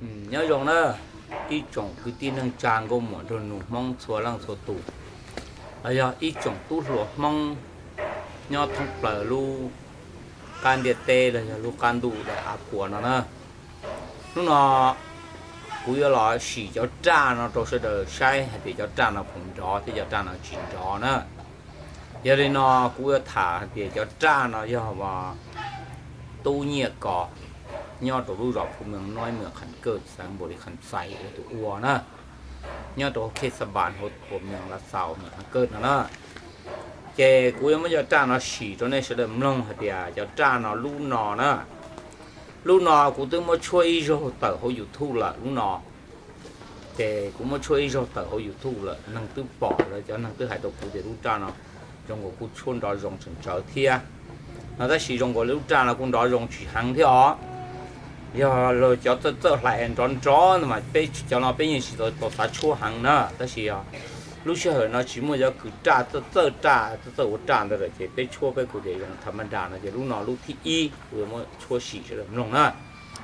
Nyob zoo na, ib tsoom kwv tij neej tsa nkauj muam nraug nus Hmoob txhua leej txhua tus, los yog ib tsoom tub hluas Hmoob nyob thoob plaws lub qab ntiaj teb los yog lub qab ntuj daim av puas no na. Hnub no kuv yuav los sim cov raj no rau sawv daws saib hais tias cov raj no puas nrov thiab cov raj no tsis nrov na. Yog li no kuv yuav tham hais tias cov raj no yog Tub Nyiaj Kos nyob rau lub zos Phu Mees Nob, Mws Khas Kawj, xeev Npaus Lis Khas Xais ua tus ua na, nyob rau khej Xa Npas, hauv Phu Mees Las Xaus, Mws Khas Kawj no na. Ces kuv yuav muab cov raj no sim rau nej sawv daws mloog hais tias cov raj no lub no na, lub no kuv twb muab tshuab ib zaug tawm hauv YouTube lawm lub no. Ces kuv muab tshuab ib zaug tawm hauv YouTube lawm, neeg twb pom lawm, cov neeg twb hais rau kuv tias lub raj no zoo nkaus kuj tshuab nrov zoo tseem tsawv thiab no. Tab sis zoo nkaus li lub raj no kuj nrov zoo tsis heev thiab os. Yog luag cov txawj txawj hlais nrov nrov ntawd mas peb cov no peb yeej tsis tau xav tshuab heev na. Tab sis lub sij hawm no tsis muaj cov kws raj txawj txawj raj txawj txawj ua raj ntawd lawm ces peb tshuab peb kuj tias zoo tham ma nras no ces lub no lub thib ib kuv yuav muab tshuab sim sawv daws mloog na.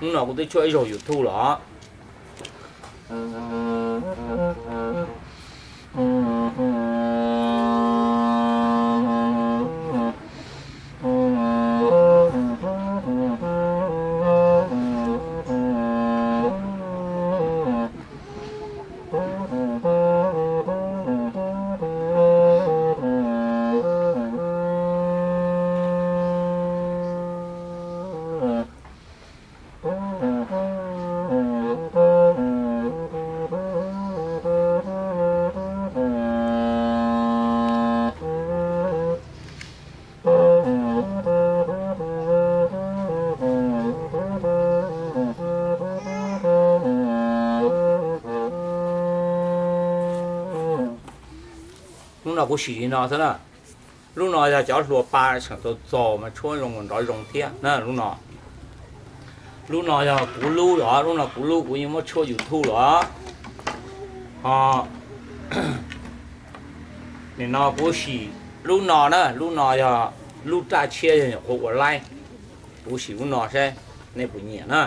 Lub no kuv twb tshuab ib zaug YouTube los. Lub no kuv sim li no xwb na. Lub no yog cov hluas pa tseem txaus txaus mas tshuab zoo nrov zoo thiab na lub no. Lub no yog kuv lub los, lub no kuv lub kuv yeej muab tshuab YouTube los. Ho nim no kuv sim lub no na, lub no yog lub raj tshiab yog nyuam qhuav ua laib. Kuv sim lub no saib nej puas nyiam na.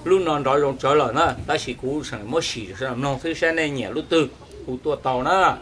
Lub no nrov zoo tsawv lawm na, tab sis kuv tseem muab sim sawv daws mloog xwb saib nej nyiam lub twg kuv tuaj tau na.